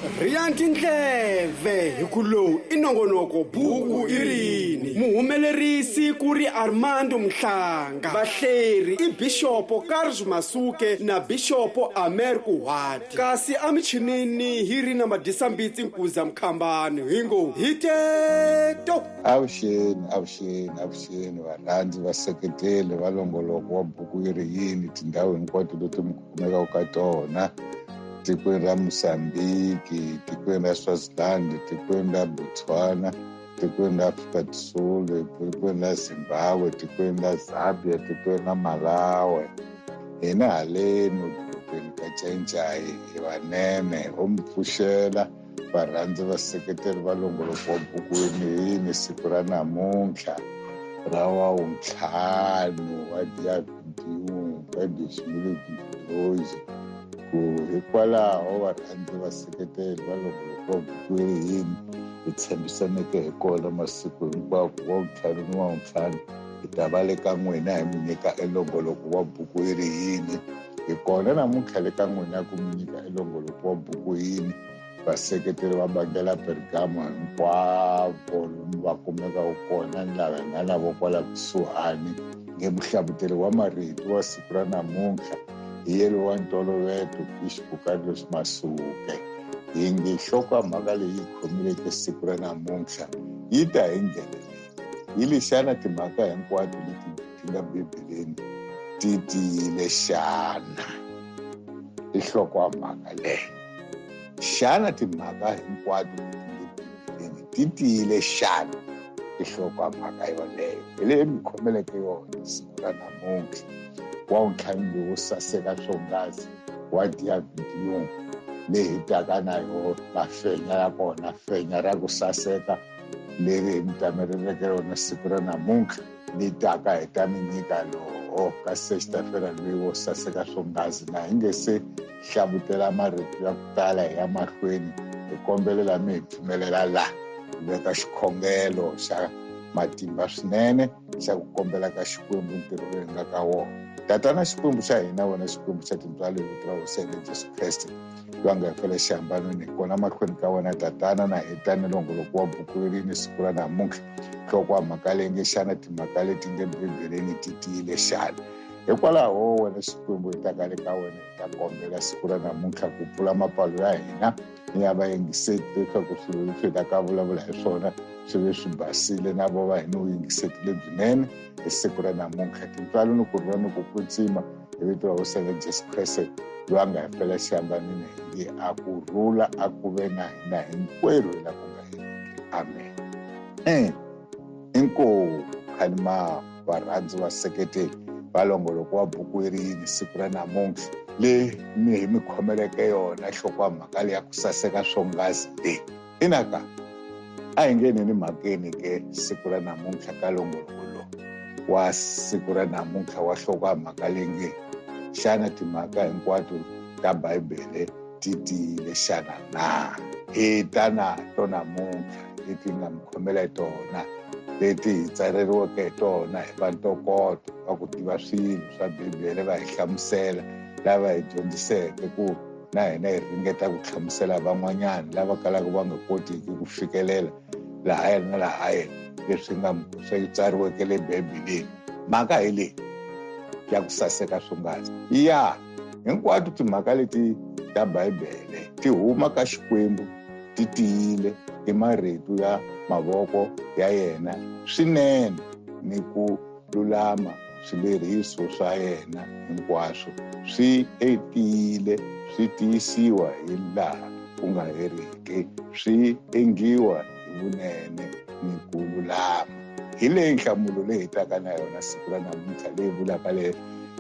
Rhiya tindleve hi ku lowu i nongonoko buku i rini. Muhumelerisi ku ri Armando Mhlanga, vahleri i Bixopo Carlos Masuke na Bixopo Amer Kuhwati, kasi emichinini hi ri na Madisambitsi Nkuza Mkhambani. Hi ngo hi teto. Avuxeni, avuxeni, avuxeni varhandzi vaseketeli va longoloko wa buku yi ri yini tindhawu hinkwato leti mi kumekaka ka tona tikweni ra Mozambique, tikweni ra Swaziland, tikweni ra Botswana, tikweni ra Afrika do Sul, tikweni ra Zimbabwe, tikweni ra Zambia, tikweni ra Malawi. Hina haleno dorobeni ka Cencayi hi vanene ho mi pfuxela varhandzi vaseketeri va longoloko wa buku yini siku ra namuntlha ra wa wuntlhanu wa dia 21 ka 2022 ku hikwalaho varhandzi vaseketeri va longoloko wa buku yini hi tshembisaneke hi kona masiku hinkwako wa wuntlhanu ni wa wuntlhanu hi ta va le ka n'wina hi mi nyika elongoloko wa buku yi ri yini. Hi kona namuntlha le ka n'wina ku mi nyika elongoloko wa buku yini vaseketeri va Bangela Pergamo hinkwavo lomu va kumekaka kona ni lava hi nga na vo kwala kusuhani nge muhlavuteri wa marito wa siku ra namuntlha hi yelo wa ntoloveto Bishop Carlos Masuke. Hi nge nhloko ya mhaka leyi yi khomileke siku ra namuntlha yi ta hi ndlela leyi yi li xana timhaka hinkwato leti ti nga Bibeleni ti tiyile xana? I nhloko ya mhaka leyi. Xana timhaka hinkwato leti nge Bibeleni ti tiyile xana? I nhloko ya mhaka yoleyo. Hi leyi mi khomeleke yona siku ra namuntlha wa wuntlhanu lowo saseka swonghasi wa dia 21 leyi hi taka na yona mafenya ya kona, fenya ra ku saseka leri hi mi tameleleke rona siku ra namuntlha ni taka hi ta mi nyika loho ka sextafera loyi wo saseka swonghasi. Na hi nge se hlavutela marito ya ku tala hi ya mahlweni, hi kombelela mi hi pfumelela la hi veka xikhongelo xa matimba swinene xa ku kombela ka Xikwembu ntirho lowu hi nga ka wona. Tatana Xikwembu xa hina, wena Xikwembu xa tintswalo hi vito ra Hosi ya hina Jesu Kreste loyi a nga hi fela xihambanweni, hi kona mahlweni ka wena Tatana na hi ta ni longoloko wa buku rini siku ra namuntlha nhloko wa mhaka leyi nge xana timhaka leti nge Bibeleni ti tiyile xana? Hikwalaho wena Xikwembu hi taka le ka wena hi ta kombela siku ra namuntlha ku pfula mapfalo ya hina ni ya vayingiseti leswaku swilo leswi hi ta ka vulavula hi swona swi ve swi basile na vo va hi ni vuyingiseti lebyinene hi siku ra namuntlha. Tintswalo ni ku rhula ni ku kwetsima hi vito ra Hosi ya Jesu Kreste loyi a nga hi fela xihambanweni, hi nge a ku rhula a ku ve na hina hinkwerhu hi la ku nga heriki. Amen. Inkomu khalima varhandzi vaseketeli va longoloko wa buku yi ri yini siku ra namuntlha leyi mi hi mi khomeleke yona nhloko ya mhaka leyi ya ku saseka swonghasi leyi. Inaka a hi ngheneni mhakeni ke siku ra namuntlha ka longoloko lowu wa siku ra namuntlha wa nhloko ya mhaka leyi nge xana timhaka hinkwato ta Bibele ti tiyile xana na? Hi ta nato namuntlha leti nga mi khomela hi tona, leti hi tsareriweke hi tona hi va ntokoto va ku tiva swilo swa Bibele, va hi hlamusela, lava hi dyondziseke ku na hina hi ringeta ku hlamusela van'wanyana lava kalaka va nga kotiki ku fikelela lahaya na lahaya leswi nga swi tsariweke le Bibeleni. Mhaka hi leyi ya ku saseka swonghasi ya hinkwato timhaka leti ta Bibele ti huma ka Xikwembu, ti tiyile, i marito ya mavoko ya yena swinene ni ku lulama swileriso swa yena hinkwaswo swi etiyile, swi tiyisiwa hi laha ku nga heriki, swi endliwa hi vunene ni ku lulama. Hi leyi nhlamulo leyi hi taka na yona siku ra namuntlha leyi vulaka le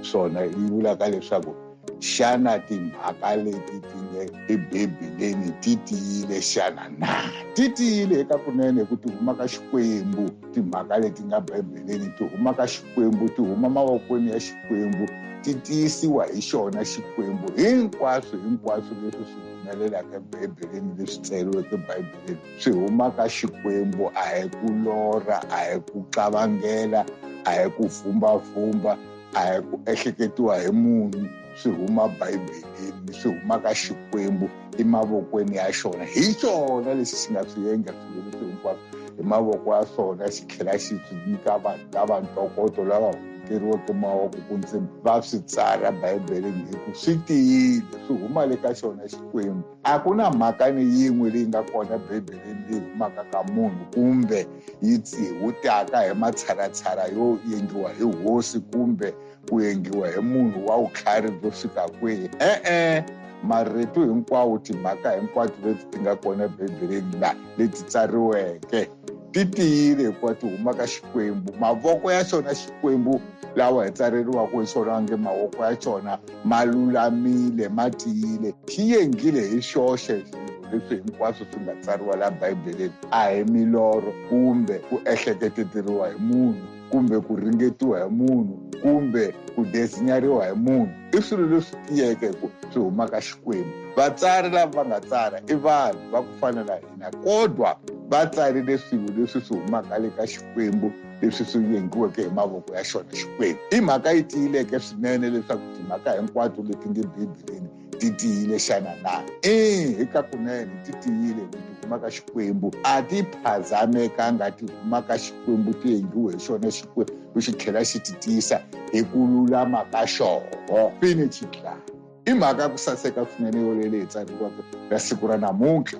swona, yi vulaka leswaku xana timhaka leti ti nge eBibeleni ti tiyile xana na? Ti tiyile eka kunene hi ku ti huma ka Xikwembu. Timhaka leti nga Bibeleni ti huma ka Xikwembu, ti huma mavokweni ya Xikwembu, ti tiyisiwa hi xona Xikwembu. Hinkwaswo hinkwaswo leswi swi humelelaka eBibeleni, leswi tsariweke eBibeleni, swi huma ka Xikwembu. A hi ku lorha, a hi ku qavangela, a hi ku vhumbavhumba, a hi ku ehleketiwa hi munhu. swi huma Bibeleni, swi huma ka Xikwembu emavokweni ya xona. Hi xona lexi xi nga swi endla swilo leswi hinkwaswo hi mavoko ya swona, xi tlhela xi swi nyika vanhu lava ntokoto lava huhuteriweke mavoko ku ndzi va swi tsara Bibeleni, hi ku swi tiyile, swi huma le ka xona Xikwembu. A ku na mhaka ni yin'we leyi nga kona Bibeleni leyi humaka ka munhu kumbe yi tsihutaka hi matshalatshala yo endliwa hi hosi kumbe ku endliwa hi munhu wa vutlhari byo fika kwihi. E-e, marito hinkwawo, timhaka hinkwato leti ti nga kona Bibeleni la leti tsariweke ti tiyile hikuva ti huma ka Xikwembu. Mavoko ya xona Xikwembu lawa hi tsareriwaka hi xona nge mavoko ya xona ma lulamile, ma tiyile, xi endlile hi xoxe swilo leswi hinkwaswo swi nga tsariwa la Bibeleni. A hi milorho kumbe ku ehleketeteriwa hi munhu kumbe ku ringetiwa hi munhu kumbe ku desinyariwa hi munhu. I swilo leswi tiyeke hi ku swi huma ka Xikwembu. Vatsari lava va nga tsara i vanhu va ku fana na hina, kodwa va tsarile swilo leswi swi humaka le ka Xikwembu, leswi swi endliweke hi mavoko ya xona Xikwembu. I mhaka yi tiyileke swinene leswaku timhaka hinkwato leti nge Bibeleni ti tiyile xana na? Hi ka kunene ti tiyile hi ku ti huma ka Xikwembu, a ti phazamekanga, ti huma ka Xikwembu, ti endliwe hi xona Xikwembu, xi tlhela xi ti tiyisa hi ku lulama ka xona. Finish dlaya. I mhaka ya ku saseka swinene yoleyo leyi tsariwaka ya siku ra namuntlha.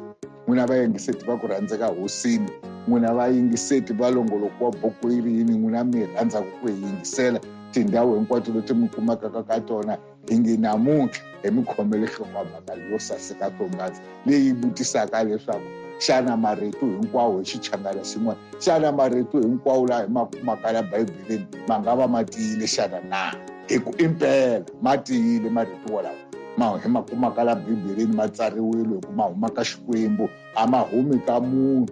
N'wina vayingiseti va ku rhandzeka hosini, n'wina vayingiseti va longoloko wa buku yi ri yini, n'wina mi rhandzaka ku hi yingisela tindhawu hinkwato leti mi kumaka ka tona, hi nge namuntlha hi mi khomele nhlokomhaka yo saseka swonghasi leyi vutisaka leswaku xana marito hinkwawo hi xichangana xin'wana, xana marito hinkwawo laha hi ma kumaka la Bibeleni ma nga va ma tiyile xana na? Hi ku impela ma tiyile marito walawo ma hi ma kumaka la Bibeleni, ma tsariwile hi ku ma huma ka Xikwembu, a ma humi ka munhu,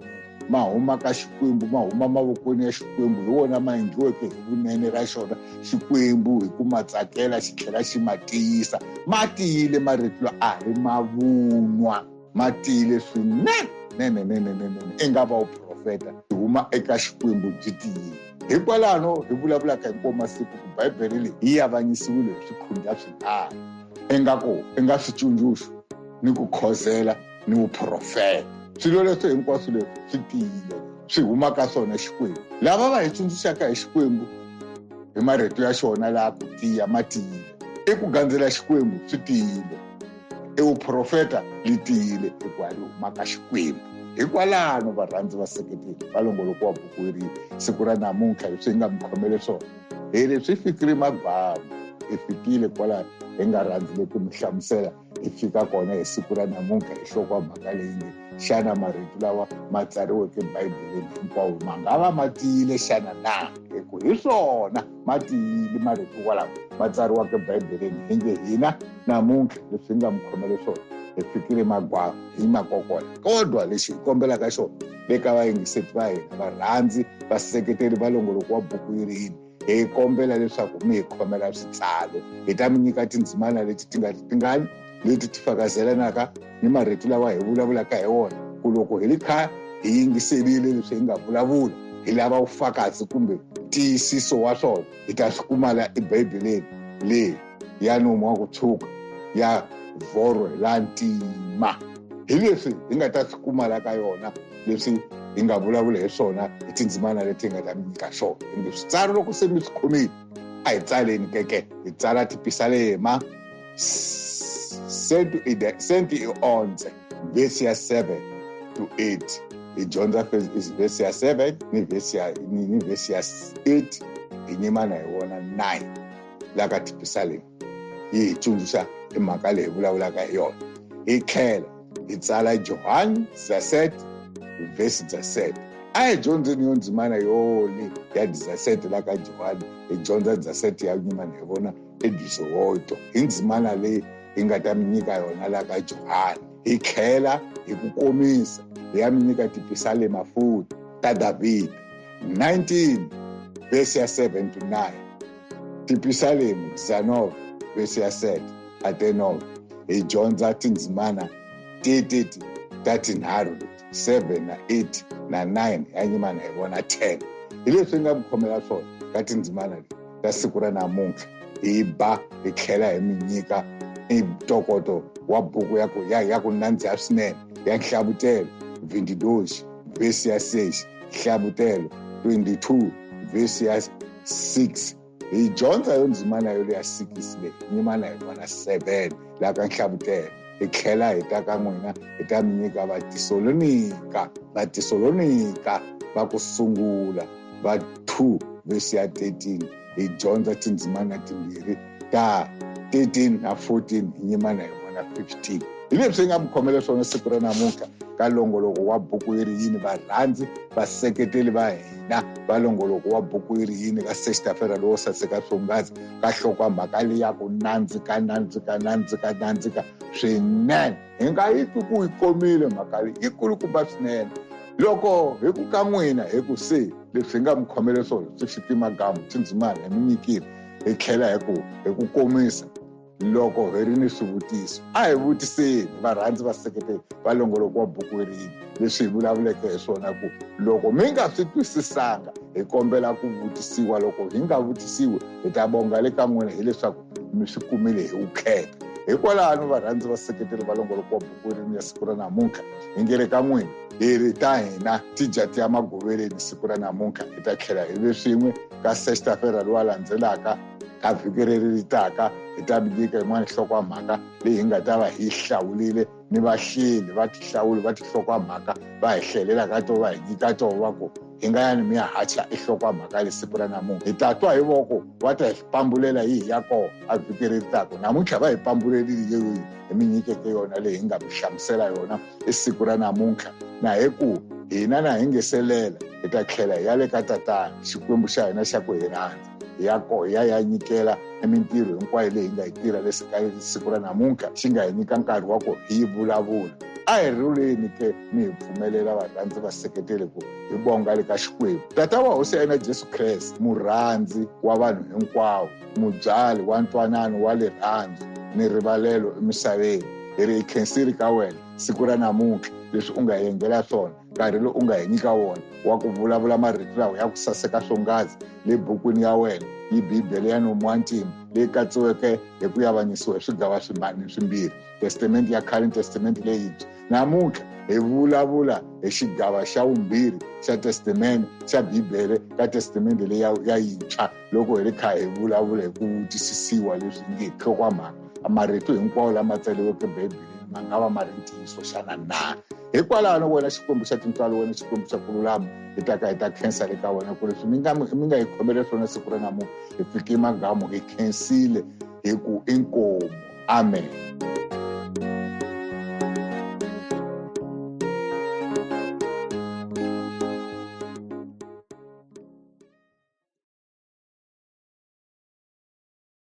ma huma ka Xikwembu, ma huma mavokweni ya Xikwembu, hi wona ma endliweke hi vunene ra xona Xikwembu, hi ku ma tsakela xi tlhela xi ma tiyisa. Ma tiyile marito lawa, a hi mavunwa, ma tiyile swinene nene nene nene nene. I nga va vuprofeta byi huma eka Xikwembu, byi tiyile. Hikwalaho hi vulavulaka hinkwawo masiku ku Bibele leyi yi avanyisiwile hi swikhundla swinharhu, ingaku i nga switsundzuxo ni ku khozela ni vuprofeta. Swilo leswi hinkwaswo leswi swi tiyile, swi huma ka swona Xikwembu. Lava va hi tsundzuxaka hi Xikwembu hi marito ya xona laha ku tiya, ma tiyile. I ku gandzela Xikwembu, swi tiyile. I vuprofeta li tiyile hikuva li huma ka Xikwembu. Hikwalano varhandzi va seketeli va longoloko wa buku leri siku ra namuntlha, leswi hi nga mi khomele swona hi leswi fikile magwamu, hi fikile kwala hi nga rhandzile ku mi hlamusela, hi fika kona hi siku ra namuntlha hi nhlokomhaka leyi nge xana marito lawa ma tsariweke Bibeleni hinkwawo ma nga va ma tiyile xana na? Hi ku hi swona ma tiyile marito walawo ma tsariwaka Bibeleni. Hi nge hina namuntlha leswi hi nga mi khomele swona hi fikile magwamu hi makokola. Kodwa lexi hi kombelaka xona le ka vayingiseti va hina, varhandzi, vaseketeri va longoloko wa buku yi ri yini, hi kombela leswaku mi hi khomela switsalo. Hi ta mi nyika tindzimana leti ti nga tingani leti ti fakazelanaka ni marito lawa hi vulavulaka hi wona, ku loko hi ri kha hi yingiserile leswi hi nga vulavula, hi lava vufakazi kumbe ntiyisiso wa swona, hi ta swi kuma la eBibeleni leyi ya nomu wa ku tshuka ya vhoro la ntima. Hi leswi hi nga ta swi kuma la ka yona, leswi hi nga vulavula hi swona hi tindzimana leti hi nga ta mi nyika swona. Ende switsalo loko se mi swi khomile, a hi tsaleni keke, hi tsala tipisalema 111 verse ya 7 to 8. Hi dyondza verse ya 7 ni verse ya, ni verse ya 8, hi nyimana hi wona 9 la ka tipisalema, yi hi tsundzuxa hi mhaka leyi hi vulavulaka hi yona. Hi tlhela hi tsala Johani 17 verse 17. A hi dyondzeni yo ndzimana yole ya 17 la ka Johani, hi dyondza 17 ya nyimana hi vona edizohoto, hi ndzimana leyi hi nga ta mi nyika yona la ka Johani. Hi tlhela hi ku komisa hi ya mi nyika tipisalema futhi ta Davhida 19 verse ya 7 to 9, tipisalema 19 verse ya 7 ate 9. Hi dyondza tindzimana tititi ta tinharhu leti, 7 na 8 na 9, ya nyimana hi vona 10. Hi leswi hi nga mi khomela swona ka tindzimana leti ta siku ra namuntlha. Hi ba hi tlhela hi mi nyika ntokoto wa buku ya ku ya ku nandziha swinene ya Nhlavutelo 22 vhesi ya 6, Nhlavutelo 22 vhesi ya 6. Hi dyondza yo ndzimana yo leya 6 leyi nyimana hi vona 7 laha ka Nhlavutelo. Hi tlhela hi ta ka n'wina hi ta mi nyika Vatisalonika va ku sungula va 2 vhesi ya 13. Hi dyondza tindzimana timbirhi ta 13 na 14, hi nyimana hi vona 15. Hi leswi hi nga mi khomele swona siku ra namuntlha ka longoloko wa buku yi ri yini. Varhandzi vaseketeli va hina va longoloko wa buku yi ri yini ka sextafera lowo saseka swonghasi ka nhlokomhaka leyi ya ku nandzika nandzika nandzika nandzika swinene. Hi nga yi twi ku yi komile mhaka leyi, yi kulukumba swinene. Loko hi ku ka n'wina hi ku se leswi hi nga mi khomele swona swi fiki magamu tindzimana hi mi nyikile, hi tlhela hi ku komisa. Loko hi ri ni swivutiso a hi vutiseni varhandzi vaseketeli va longoloko wa buku yi ri yini leswi hi vulavuleke hi swona, ku loko mi nga swi twisisanga hi kombela ku vutisiwa. Loko hi nga vutisiwi hi ta bonga le ka n'wina hileswaku mi swi kumile hi vukheta. Hikwalaho varhandzi vaseketeli va longoloko wa buku yi ri yini ya siku ra namuntlha, hi nge le ka n'wina hi ri ta hina ti dya ti ya magoveleni siku ra namuntlha. Hi ta tlhela hi ve swin'we ka sextafera lowa landzelaka ka vhiki leri ri taka. Hi ta mi nyika yin'wana nhlokomhaka leyi hi nga ta va hi hlawulile ni vahleli va tihlawuli va tinhlokomhaka va hi hlelela ka to va hi nyika to va ku hi nga yani mi ya hacha enhlokomhaka le siku ra namuntlha. Hi ta twa hi voko va ta hi pambulela hi hi ya kona a vhiki leri taka. Namuntlha va hi pambulelile yoyo hi mi nyikeke yona leyi hi nga mi hlamusela yona i siku ra namuntlha. Na hi ku hina na hi ngeselela hi ta tlhela hi ya le ka tatana Xikwembu xa hina xa ku hi rhandza, hi ya kona hi ya nyikela emintirho hinkwayo leyi hi nga yi tirha leswi ka siku ra namuntlha xi nga hi nyika nkarhi wa ku hi yi vulavula. A hi rhuleni ke mi hi pfumelela varhandzi vaseketeli ku hi bonga le ka Xikwembu Tata wa Hosi ya hina Jesu Kreste, murhandzi wa vanhu hinkwavo, mubyali wa ntwanano wa rirhandzu ni rivalelo emisaveni. Hi ri hi khensile ka wena siku ra namuntlha leswi u nga hi endlela swona, nkarhi lowu u nga hi nyika wona wa ku vulavula marito lawa ya ku saseka swonghasi le bukwini ya wena yi Bibele ya nomu wa ntima leyi katsiweke hi ku yavanyisiwa hi swigava swimbirhi, Testamente ya khale ni Testamente leyintshwa. Namuntlha hi vulavula hi xigava xa vumbirhi xa Testamente xa Bibele ka Testamente leyi ya yintshwa, loko hi ri kha hi vulavula hi ku vutisisiwa leswi nge nhlokomhaka marito hinkwawo lama tsariweke Bibeleni ma nga va ma ri ntiyiso xana na. Hikwalaho wena Xikwembu xa tintswalo, wena Xikwembu xa ku lulama, hi ta ka hi ta khensa le ka wena ku leswi mi nga hi khomele swona siku ra namuntlha hi fike magamu, hi khensile hi ku inkomu. Amen.